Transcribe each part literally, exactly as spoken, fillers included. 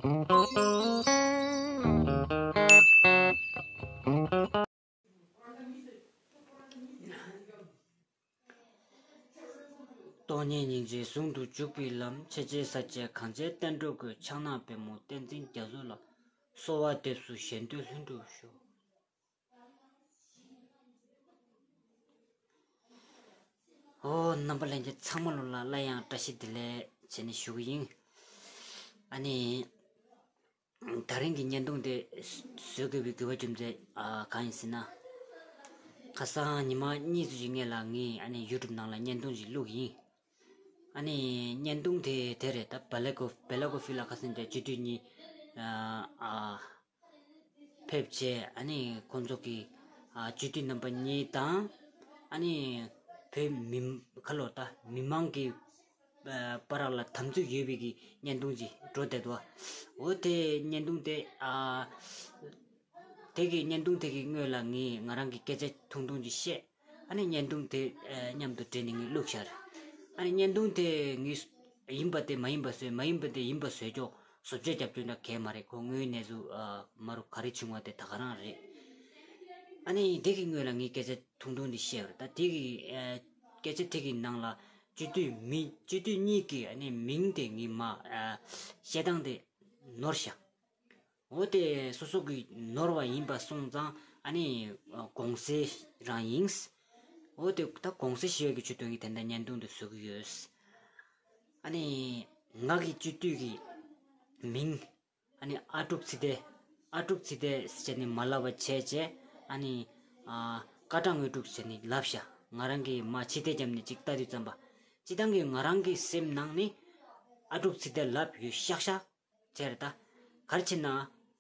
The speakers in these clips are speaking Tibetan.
སྟོང་ཉིད་སྙིང་རྗེ་ཟུང་དུ་འཇུག་པའི་ལམ། ཆེས་ཆེར་གསལ་བྱེད་གངས་ཅན་བསྟན་འགྲོའི་སྐུ། ཕྱག་ན་པདྨོ་བསྟན་འཛིན་རྒྱ་མཚོ་ལ། གསོལ་བ་འདེབས་སོ་གཞན་དོན་ལྷུན་གྲུབ་ཤོག། ཨོ། རྣམ་པ་ལྷན་རྒྱས་ཚང་མ་ལོ་ལ་སླར་ཡང་བཀྲ་ཤིས་བདེ་ལེགས་བྱས་ནས་ཞུ་གི་ཡིན། ཨ་ནི། ད་རིང་གི་བརྙན་ཐུང་དེ་བཟོ་དགོས་པའི་དགོས་པ་རྒྱུ་མཚན་ཨ་གང་ཡིན་ཟེར་ན། ཁ་སང་ཉི་མ་གཉིས་ཙམ་ཞིག་སྔོན་ལ་ངས་ཨ་ནི་ཡུ་ཊུབ་ནང་ལ་བརྙན་ཐུང་ཞིག་བླུགས་ཡིན། ཨ་ནི་བརྙན་ཐུང་དེ་དེ་རེད། ད་བེ་ལ་ཀོ་བེ་ལ་ཀོ་ཕི་ལ་ཁ་སང་དེ་སྤྱི་འཐུས་གཉིས་ཨ་ཕེབས་བྱས། ཨ་ནི་ཁོང་ཚོ་གི་ཨ་སྤྱི་འཐུས་རྣམ་པ་གཉིས་དང་། ཨ་ནི་བོད་མི་ཁ་ལོ་ད་མི་མང་གི་བར་ལ་དམ་ཚིག་ཡོད་པའི་གི་བརྙན་ཐུང་ཅིག་འགྲོ་བསྡད་འདུག། འོ་དེ་བརྙན་ཐུང་དེ་ཨ་དེ་གི་བརྙན་ཐུང་དེ་གི་སྔོན་ལ་ངས་ང་རང་གི་སྐད་ཆ་ཐུང་ཐུང་ཅིག་བཤད། ཨ་ནི་བརྙན་ཐུང་དེ་མཉམ་དུ་འབྲེལ་ནས་ངས་བླུགས་ཤར། ཨ་ནི་བརྙན་ཐུང་དེ་ངས་ཡིན་པ་དེ་མ་ཡིན་པ་བཟོས། མ་ཡིན་པ་དེ་ཡིན་པ་བཟོས་ཀྱོག་བཟོ་བཅོས་རྒྱབ་སྐྱོར་འདྲ་གས་མ་རེད། ཁོ་དངོས་ཡོད་གནས་ཚུལ་མ་རུ་ག་རེ་བྱུང་བ་དེ་ད་ག་རང་རེད། ཨ་ནི་དེ་གི་སྔོན་ལ་ངས་སྐད་ཆ་ཐུང་ཐུང་འདི་བཤད་པ་རེད། ད་དེ་གི་ཨ་སྐད་ཆ་དེ་གི་ནང་ལ་སྤྱི་འཐུས་མི་སྤྱི་འཐུས་གཉིས་ཀྱི་ཨ་ནི་མིང་དེ་ངས་མ་ཨ་བཤད་སྟངས་དེ་ནོར་ཤག། འོ་དེ་སོ་སོ་གི་ནོར་བ་ཡིན་པ་སོང་ཙང་ཨ་ནི་དགོངས་སེལ་རང་ཡིན། འོ་དེ་ད་དགོངས་སེལ་ཞུ་ཡ་གི་ཆེད་དུ་ངས་དེ་འདྲ་བརྙན་ཐུང་དེ་བཟོ་གི་ཡོད། ཨ་ནི་ང་གི་སྤྱི་འཐུས་ཀྱི་མིང་ཨ་ནི་ཨ་ཀྲུག་ཚེ་བརྟན། ཨ་ཀྲུག་ཚེ་བརྟན་ཟེར་ནས་མ་ལབ་པ་བྱས་བྱས། ཨ་ནི་ཨ་སྐར་གྲངས་དངོས་གྲུབ་ཟེར་ནས་ལབ་ཤག། ང་རང་གིས་མ་ཕྱི་བལྟས་བརྒྱབ་ནས་ཅིག་ལྟ་དུས་ཙམ་པ། སྤྱི་བཏང་གི་ང་རང་གི་སེམས་ནང་ནས་ཨ་ཀྲུག་ཚེ་བརྟན་ལབ་ཡོད་ཤག་ཤག་བྱས་རེད་ད། ག་རེ་བྱས་ན།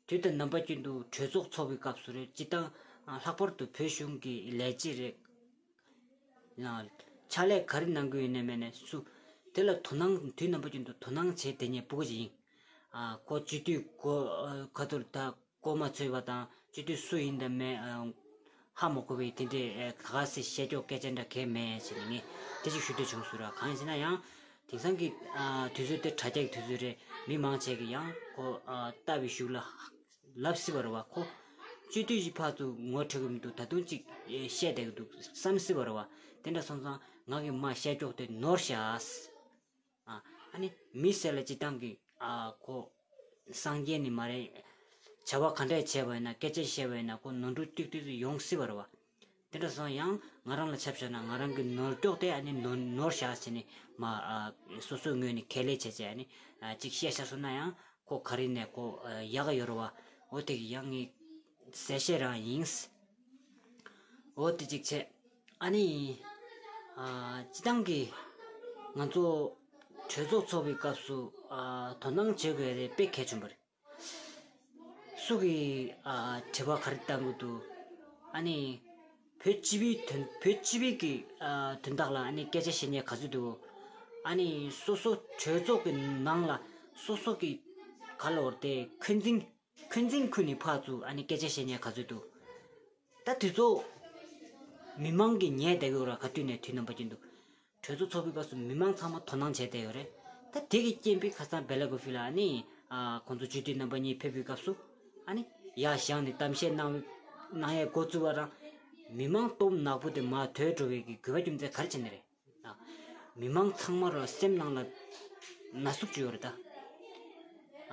དུས་དང་རྣམ་པ་ཀུན་ཏུ་གྲོས་ཚོགས་ཚོགས་པའི་སྐབས་སུ་རེད། སྤྱི་བཏང་ལྷག་པར་དུ་བོད་གཞུང་གི་ལས་བྱེད་རེད། ཕྱག་ལས་ག་རེ་གནང་གི་ཡོད་ནས་མེད་ནས་སུ། དེ་ལ་དོ་སྣང་དུས་རྣམ་པ་ཀུན་ཏུ་དོ་སྣང་བྱེད་བསྡད་མཁན་ཕྲུ་གུ་ཅིག་ཡིན། ཨ་ཁོ་སྤྱི་འཐུས་གོ་ཁ་ཐོར་ད་གོ་མ་ཚོད་པ་དང་སྤྱི་འཐུས་སུ་ཡིན་དང་མེད་ཧ་མ་གོ་བའི་དེ་འདྲའི་ད་ག་སེ་བཤད་ཀྱོག་སྐད་ཆ་འདྲ་གས་མེད་ཟེར་ནས་ངས་དེ་ཅིག་ཞུ་འདོད་བྱུང་སོང་ར། གང་ཡིན་ཟེར་ན་ཡང་དེང་སང་གི་དུས་ཚོད་དེ་དྲ་རྒྱ་གི་དུས་ཚོད་རེད། མི་མང་ཆེ་གི་ཡང་ཁོ་ལྟ་བའི་གཞུག་ལ། ལབ་སྲིད་པ་རེད་བ། ཁོ་སྤྱི་འཐུས་ཀྱི་ཕར་ཚུར་ངོ་འཕྲོད་ཀྱི་མི་འདུག། ད་དུང་ཅིག་བཤད་བསྡད་ཀྱི་འདུག་བསམ་སྲིད་པ་རེད་བ། དེ་འདྲ་སོང་ཙང་ང་གིས་མར་བཤད་ཀྱོག་དེ་ནོར་ཤག། ཨ་ནི་མི་ཟེར་ལ་སྤྱི་བཏང་གི་ཨ་ཁོ་སངས་རྒྱས་ནི་མ་རེད། བྱ་བ་ག་འདྲས་བྱས་པ་ཡིན་ན་སྐད་ཆ་བཤད་པ་ཡིན་ན་ཁོ་ནོར་འཁྲུལ་ཏིག་ཏིག་ཏིག་ཡོང་སྲིད་པ་རེད་བ། དེ་འདྲ་སོང་ཡང་ང་རང་ལ་ཆ་བཞག་ན་ང་རང་གི་ནོར་ཀྱོག་དེ་ཨ་ནི་ནོར་ནོར་ཤག་ཟེར་ནས་མ་ཨ་སོ་སོའི་ངོས་ནས་ཁས་ལེན་བྱས་བྱས་ཨ་ནི་ཨ་ཅིག་བཤད་བཞག་སོང་ན་ཡང་། ཁོ་ག་རེ་ནས་ཁོ་ཡག་ག་ཡོད་རེད་བ། འོ་དེ་གི་ཡང་ངས་གསལ་བཤད་རང་ཡིན། འོ་དེ་གཅིག་བྱས། ཨ་ནི། ཨ་སྤྱི་བཏང་གི་ང་ཚོ་གྲོས་ཚོགས་ཚོགས་པའི་སྐབས་སུ་ཨ་དོ་སྣང་བྱེད་དགོས་རེད། དཔེ་གལ་ཆེན་པོ་རེད། སུ་གི་ཨ་དྲི་བ་ག་རེ་བཏང་གི་འདུག། ཨ་ནི། བོད་སྤྱི་པའི་དོན་བོད་སྤྱི་པའི་གི་ཨ་དོན་དག་ལ་ཨ་ནི་སྐད་ཆ་བཤད་མཁན་ག་ཚོད་འདུག། ཨ་ནི་སོ་སོ་གྲོས་ཚོགས་ཀྱི་ནང་ལ་སོ་སོ་གི་ག་ལ་བར་དེ་འཁོན་འཛིན་འཁོན་འཛིན་ཁུལ་ནས་ཕར་ཚུར་ཨ་ནི་སྐད་ཆ་བཤད་མཁན་ག་ཚོད་འདུག། ད་དུས་ཚོད་མི་མང་གིས་ཉན་བསྡད་ཀྱི་ཡོད་ར། ག་དུས་ནས་དུས་རྣམ་པ་ཀྱི་འདུག། གྲོས་ཚོགས་ཚོགས་པའི་སྐབས་སུ་མི་མང་ཚང་མ་དོ་སྣང་བྱས་བསྡད་ཡོད་རེད། ད་དེ་གི་རྐྱེན་པས་ཁ་སང་བེ་ལ་ཀོ་ཕི་ལ་ཨ་ནི་ཨ་ཁོང་ཚོ་སྤྱི་འཐུས་རྣམ་པ་གཉིས་ཕེབས་པའི་སྐབས་སུ་ཨ་ནི་ཡར་བཞེངས་ནས་གཏམ་བཤད་གནང་གནང་ཡས་འགོ་བཙུགས་པ་རང་མི་མང་སྟོབས་ནག་པོ་དེ་མར་དོད་འགྲོ་བའི་གི་དགོས་པ་རྒྱུ་མཚན་ག་རེ་བྱས་ནས་རེད། ཨ། མི་མང་ཚང་མ་ར་སེམས་ནང་ལ་ན་ཟུག་ཅིག་ཡོད་རེད་ད།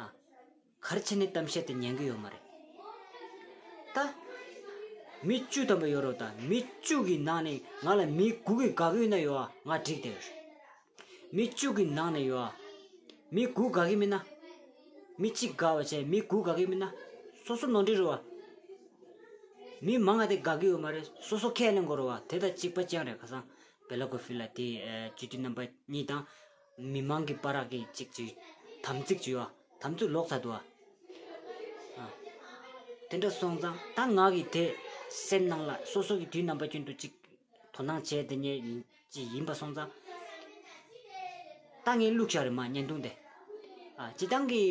ཨ། ག་རེ་བྱས་ནས་གཏམ་བཤད་དེ་ཉན་གི་ཡོད་མ་རེད། ད། མི་བཅུ་ཐམ་པ་ཡོད་རེད་ད། མི་བཅུ་གི་ནང་ནས་ང་ལ་མི་དགུ་གིས་དགའ་གི་ཡོད་ན་ཡོད་ཨ་ང་འགྲིག་བསྡད་ཡོད་རེད། མི་བཅུ་གི་ནང་ནས་ཡོད་ཨ། མི་དགུ་དགའ་གི་མིན་ན། མི་གཅིག་དགའ་བ་བྱས་མི་དགུ་དགའ་གི་མིན་ན། སོ་སོ་ནོར་འཁྲུལ་རེད་བ། མི་མང་ང་དེ་དགའ་གི་ཡོད་མ་རེད། སོ་སོ་ཁས་ལེན་དགོས་རེད་བ། དེ་དང་གཅིག་པ་ཅང་རེད། ཁ་སང་བེ་ལ་ཀོ་ཕི་ལ་དེ་སྤྱི་འཐུས་རྣམ་པ་གཉིས་དང་། མི་མང་གི་བར་གྱི་གཅིག་གཅིག་དམ་ཚིག་ཅིག་ཡོད་བ། དམ་ཚིག་ལོག་ཚར་འདུག་བ། ཨ། དེ་འདྲ་སོང་ཙང་ད་ང་གི་དེ་སེམས་ནང་ལ་སོ་སོ་གི་དུས་རྣམ་པ་ཀུན་ཏུ་གཅིག་དོ་སྣང་བྱས་དེ་ཉེ་ཅིག་ཡིན་པ་སོང་ཙང་། ད་ངས་བླུགས་བཞག་རེད་མ་བརྙན་ཐུང་དེ། ཨ་སྤྱི་བཏང་གི་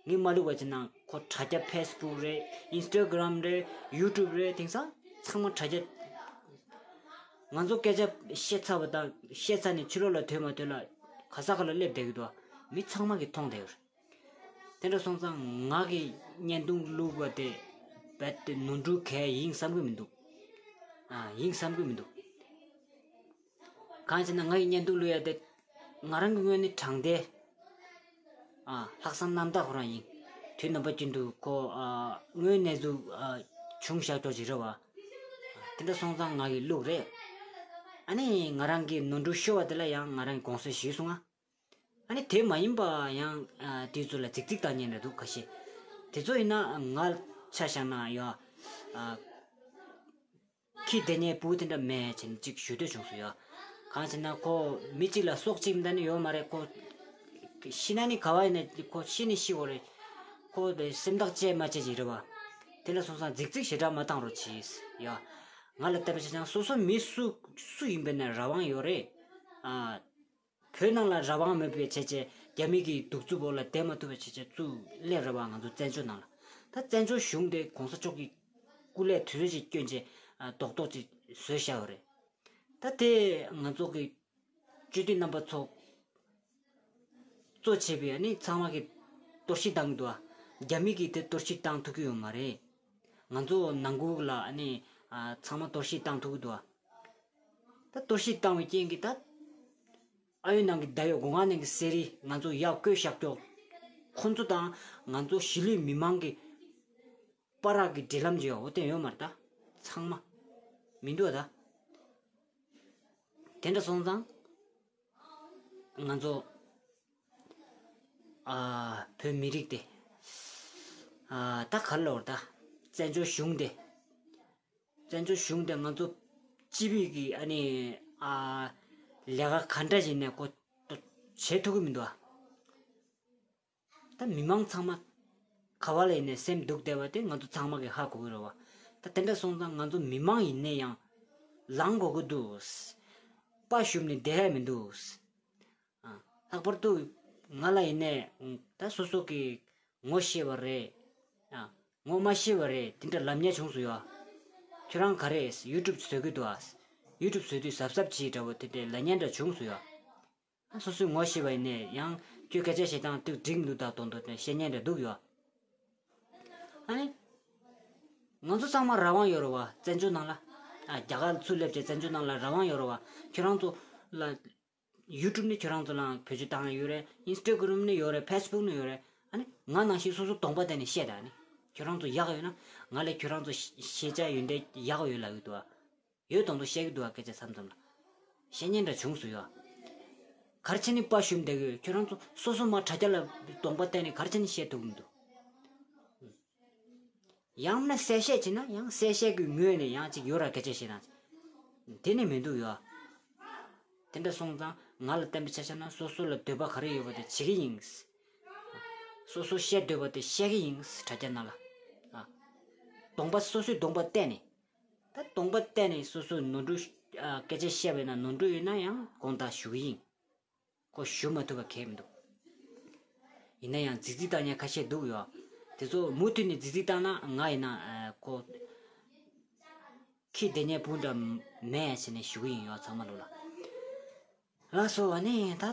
ངས་མ་བླུགས་པ་ཅི་ན་ཁོ་དྲ་རྒྱ་ཕེ་སི་བུག་རེད། ཨིན་སི་ཊ་གྷི་རམ་རེད། ཡུ་ཊུབ་རེད། དེང་སང་ཚང་མ་དྲ་རྒྱ། ང་ཚོ་སྐད་ཆ་བཤད་ཚར་བ་དང་བཤད་ཚར་ནས་ཕྱི་ལོགས་ལ་ཐོན་མ་ཐོན་ལ་ག་ས་ག་ལ་སླེབས་བསྡད་ཀྱི་འདུག་བ། མི་ཚང་མ་གིས་མཐོང་བསྡད་ཡོད་རེད། དེ་འདྲ་སོང་ཙང་ང་གི་བརྙན་ཐུང་བླུགས་པ་དེ་རྦད་དེ་ནོར་འཁྲུལ་གང་ཡིན་བསམ་གི་མི་འདུག་ཨ། ཡིན་བསམ་གི་མི་འདུག་གང་ཡིན་ཟེར་ན་ང་ཡི་བརྙན་ཐུང་བླུགས་ཡ་དེ་ང་རང་གི་ངོས་ནས་དྲང་བདེན། ཨ། ལྷག་བསམ་རྣམ་དག་ཁོ་རང་ཡིན། དུས་རྣམ་པ་ཀུན་ཏུ་ཁོ། ཨ། དངོས་གནས་ཚུལ། ཨ། བྱུང་བཞག་ཀྱོག་ཅིག་རེད་བ། དེ་འདྲ་སོང་ཙང་ང་གིས་བླུགས་རེད། ཨ་ནི་ང་རང་གི་ནོར་འཁྲུལ་ཤོར་བ་དེ་ལ་ཡང་ང་རང་གིས་དགོངས་སེལ་ཞུས་སོང་ང་། ཨ་ནི་དེ་མ་ཡིན་པ་ཡང་། ཨ། དེ་ཚོ་ལ་རྫིག་རྫིག་བཏང་མཁན་རེད་འདུག་ཁ་ཤས། དེ་ཚོ་ཡིན་ན་ང་ཆ་བཞག་ན་ཡ། ཨ། ཁྱི་དེ་ནས་བུ་དེ་འདྲ་མེད་ཅེས་ནས་གཅིག་ཞུ་འདོད་བྱུང་སོང་ཡ། གང་ཟེར་ན་ཁོ་མི་གཅིག་ལ་སྲོག་གཅིག་མ་གཏོགས་ནི་ཡོད་མ་རེད། ཁོ་ཤི་ན་ནི་ག་བ་ཡིན་ན་ཁོ་ཤི་ནི་ཤི་དགོས་རེད། ཁོ་དེ་སེམས་ཐག་བཅད་མ་བཅད་ཅིག་རེད་བ། དེ་འདྲ་སོང་ཙང་རྫིག་རྫིག་ཞེ་དྲག་མ་བཏང་རོགས་གྱིས་ཡ། ང་ལ་བལྟས་པ་ཆ་ཚང་སོ་སོ་མི་སུ་སུ་ཡིན་པའི་ནས་རང་དབང་ཡོད་རེད། ཨ། བོད་ནང་ལ་རང་དབང་མེད་པའི་བྱས་བྱས་རྒྱ་མི་གི་གདུག་རྩུབ་འོག་ལ་བསྡད་མ་ཐུབ་པའི་བྱས་བྱས་ཚུར་སླེབས་རེད་བ། ང་ཚོ་བཙན་བྱོལ་ནང་ལ། ད་བཙན་བྱོལ་གཞུང་དེ་གོང་ས་མཆོག་གི་སྐུ་ལས་དུས་ཚོད་ཅིག་བསྐྱོན་བྱས། ཨ། རྡོག་རྡོག་ཅིག་བཟོས་བཞག་ཡོད་རེད། ད་དེ་ང་ཚོ་གི་སྤྱི་འཐུས་རྣམ་པ་ཚོ་གཙོ་བྱས་པའི་ཨ་ནི་ཚང་མ་གི་གཏོར་བཤིག་བཏང་གི་འདུག་ཨ། རྒྱ་མི་གིས་དེ་གཏོར་བཤིག་བཏང་ཐུབ་ཀྱི་ཡོད་མ་རེད། ང་ཚོ་ནང་ཁུལ་ལ་ཨ་ནི། ཨ། ཚང་མ་གཏོར་བཤིག་བཏང་ཐུབ་ཀྱི་འདུག་ཨ། ད་གཏོར་བཤིག་བཏང་བའི་རྐྱེན་གྱིས་ད། ཨ་ཡོད་ནང་གི་ད་ཡོད་སྒོ་ང་ནང་གི་གསེར་རི་ང་ཚོ་ཡར་བསྐོས་བཞག་ཀྱོག་ཁོ་ཚོ་དང་ང་ཚོ་གཞིས་ལུས་མི་མང་གི་བར་གྱི་འབྲེལ་ལམ་ཅིག་ཡོད་དེ་ཡོད་མ་རེད་ད། ཚང་མ་མི་འདུག་ད། དེ་འདྲ་སོང་ཙང་ང་ཚོ། ཨ། བོད་མི་རིགས་དེ། ཨ། ད་ག་རེ་ལབ་དགོས་རེད་ད། བཙན་བྱོལ་གཞུང་དེ། བཙན་བྱོལ་གཞུང་དེ་ང་ཚོ་སྤྱི་པའི་གི་ཨ་ནི། ཨ། ལས་ཀ་ག་འདྲ་ཞིག་ནས་ཁོ་བྱེད་ཐུབ་ཀྱི་མི་འདུག་ཨ། ད་མི་མང་ཚང་མ་ག་བ་ལ་ཡིན་ནའི་སེམས་སྡུག་བསྡད་པ་དེ་ང་ཚོ་ཚང་མ་གིས་ཧ་གོ་གི་རེད་བ། ད་དེ་འདྲ་སོང་ཙང་ང་ཚོ་མི་མང་ཡིན་ནའི་ཡང་ལངས་དགོས་ཀྱི་འདུག་དཔའ་ཞུམ་ནས་བསྡད་ཡ་མི་འདུག་ཨ། ལྷག་པར་དུ་ང་ལ་ཡིན་ནའི་ད་སོ་སོ་གི་ངོ་ཤེས་པ་རེད། ཨ། ངོ་མ་ཤེས་པ་རེད། དེ་འདྲ་ལབ་མཁན་བྱུང་སོང་ཡ། ཁྱོད་རང་ག་རེ་ཡུ་ཊུབ་བཟོ་གི་འདུག་ཨ། ཡུ་ཊུབ་བཟོ་དུས་གཟབ་གཟབ་བྱེད་འདྲ་བོ་དེ་འདྲའི་ལབ་མཁན་འདྲ་བྱུང་སོང་ཡ། ཨ། སོ་སོའི་ངོ་ཤེས་པ་ཡིན་ནའི་ཡང་ཁྱོད་སྐད་ཆ་བཤད་སྟངས་དེ་འགྲིག་མི་འདུག་ད་དོན་དུ་དེ་བཤད་མཁན་འདྲ་འདུག་ཡ། ཨ་ནི། ང་ཚོ་ཚང་མ་རང་དབང་ཡོད་རེད་བ། བཙན་བྱོལ་ནང་ལ། ཨ། རྒྱ་གར་ཚུར་སླེབས་བྱས་བཙན་བྱོལ་ནང་ལ་རང་དབང་ཡོད་རེད་བ། ཁྱོད་རང་ཚོ་ལ། ཡུ་ཊུབ་ནི་ཁྱོད་རང་ཚོ་ལའང་བེད་སྤྱོད་བཏང་ཡ་ཡོད་རེད། ཨིན་སི་ཊ་གྷི་རམ་ནི་ཡོད་རེད། ཕེ་སི་བུག་ནི་ཡོད་རེད། ཨ་ནི་ང་ནང་བཞིན་སོ་སོ་གདོང་པ་བསྟན་ནས་བཤད་ད། ཨ་ནི་ཁྱོད་རང་ཚོ་ཡག་ཡོད་ན་ང་ལས་ཁྱོད་རང་ཚོ་ཤེས་བྱ་ཡོན་ཏན་ཡག་ཡོད་ལབ་ཡོད་འདུག་ཨ། ཡོད་མདོག་མདོག་བཤད་ཀྱི་འདུག་ཨ། སྐད་ཆ་མཚམས་མཚམས་ལ། བཤད་མཁན་འདྲ་བྱུང་སོང་ཡ། ག་རེ་བྱས་ནས་དཔའ་ཞུམ་བསྡད་ཀྱི་ཡོད། ཁྱོད་རང་ཚོ་སོ་སོ་མ་དྲ་རྒྱ་ལ་གདོང་པ་བསྟན་ནས་ག་རེ་བྱས་ནས་བཤད་ཐུབ་ཀྱི་མི་འདུག་ཡང་ན་གསལ་བཤད་བྱས་ན་ཡང་གསལ་བཤད་ཀྱི་ངོས་ནས་ཡང་ཅིག་ཡོད་ར་སྐད་ཆ་བཤད་དང་། དེ་ནི་མི་འདུག་ཡ། དེ་འདྲ་སོང་ཙང་ང་ལ་བསྟན་པའི་ཆ་བཞག་ན་སོ་སོ་ལ་འདོད་པ་ག་རེ་ཡོད་པ་དེ་བྱེད་ཀྱི་ཡིན། སོ་སོ་བཤད་འདོད་པ་དེ་བཤད་ཀྱི་ཡིན། དྲ་རྒྱ་ནང་ལ། ཨ། གདོང་པ་སོ་སོའི་གདོང་པ་བསྟན་ནས། ད་གདོང་པ་བསྟན་ནས་སོ་སོའི་ནོར་འཁྲུལ། ཨ། སྐད་ཆ་བཤད་པ་ཡིན་ན་ནོར་འཁྲུལ་ཡོད་ན་ཡང་དགོངས་དག་ཞུ་གི་ཡིན། ཁོ་ཞུ་མ་ཐུབ་པ་གལ་མི་འདུག་ཡིན་ན་ཡང་རྫིག་རྫིག་བཏང་མཁན་ཁ་ཤས་འདུག་ཡོད། དེ་ཚོ་མུ་མཐུད་ནས་རྫིག་རྫིག་བཏང་ན་ང་ཡིན་ན། ཨ། ཁོ་ཁྱི་དེ་ནས་བུ་འདྲ་མེད་ཟེར་ནས་ཞུ་གི་ཡིན་ཡོད། ཚང་མ་ལོ་ལ། ལགས་སོ། ཨ་ནི་ད་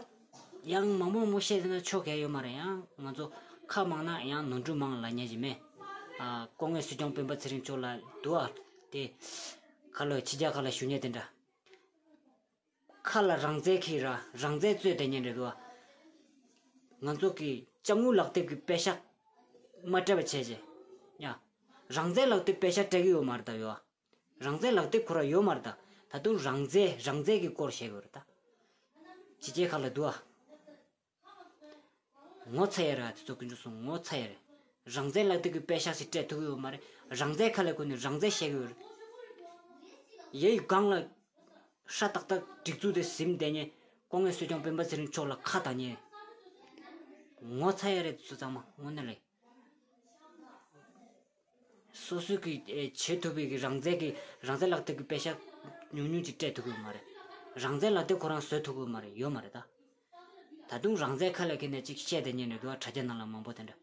ཡང་མང་མང་མོ་བཤད་ཟེར་ན་ཆོ་ག་ཡོད་མ་རེད། ཡང་ང་ཚོ་ཁ་མང་ན་ཡང་ནོར་འཁྲུལ་མང་ལབ་མཁན་ཞིག་མེད། ཨ། སྐུ་ངོ་སྲིད་སྐྱོང་སྤེན་པ་ཚེ་རིང་མཆོག་ལ་འདུག་ཨ། དེ་ཁ་ལོ་ཕྱི་རྒྱལ་ཁག་ལ་བཞུགས་མཁན་དེ་འདྲ། ཁ་ལ་རང་བཙན་འཁྱེར་ར་རང་བཙན་རྩོད་བསྡད་མཁན་རེད་འདུག་ཨ། ང་ཚོ་གི་ཅ་དངོས་ལག་དེབ་ཀྱི་པེ་ཤག་མ་སྤྲད་པ་བྱས་རྗེས། ཡ། རང་བཙན་ལག་དེབ་པེ་ཤག་སྤྲད་ཀྱི་ཡོད་མ་རེད་ད་ཡོ། རང་བཙན་ལག་དེབ་ཁོ་རང་ཡོད་མ་རེད་ད། ད་དུང་རང་བཙན་རང་བཙན་གྱི་སྐོར་བཤད་ཀྱི་ཡོད་རེད་ད། ཕྱི་རྒྱལ་ཁག་ལ་འདུག་ཨ། ངོ་ཚ་ཡ་རེད། དེ་ཚོ་དཀོན་མཆོག་གསུམ་ངོ་ཚ་ཡ་རེད། རང་བཙན་ལག་དེབ་ཀྱི་པེ་ཤག་ཞིག་སྤྲད་ཐུབ་ཀྱི་ཡོད་མ་རེད། རང་བཙན་ཁ་ལ་ཁུར་ནས་རང་བཙན་བཤད་ཀྱི་ཡོད་རེད། ཡའི་སྒང་ལ་ཧྲ་ཏག་ཏག་སྒྲིག་འཛུགས་དེ་ཟིན་བསྡད་མཁན། སྐུ་ངོ་སྲིད་སྐྱོང་སྤེན་པ་ཚེ་རིང་མཆོག་ལ་ཁ་གཏད་མཁན། ངོ་ཚ་ཡ་རེད། དེ་ཚོ་ཚང་མ་དངོས་གནས་ལས། སོ་སོའི་གི་ཨེ་བྱེད་ཐུབ་པའི་གི་རང་བཙན་གི་རང་བཙན་ལག་དེབ་ཀྱི་པེ་ཤག་ཉུང་ཉུང་ཅིག་སྤྲད་ཐུབ་ཀྱི་ཡོད་མ་རེད། རང་བཙན་ལག་དེབ་ཁོ་རང་བཟོ་ཐུབ་ཀྱི་ཡོད་མ་རེད། ཡོད་མ་རེད་ད། ད་དུང་རང་བཙན་ཁ་ལ་ཁྱེར་ནས་ཅིག་བཤད་བསྡད་མཁན་རེད་འདུག་ཨ། དྲ་རྒྱ་ནང་ལ་མང་པོ་དེ་འདྲ།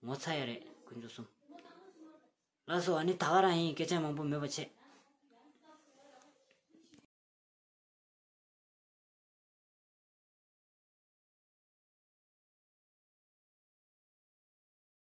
ངོ་ཚ་ཡ་རེད་དཀོན་མཆོག་གསུམ། ལགས་སོ། ཨ་ནི་ད་ག་རང་ཡིན། སྐད་ཆ་མང་པོ་མེད་པ་བྱས།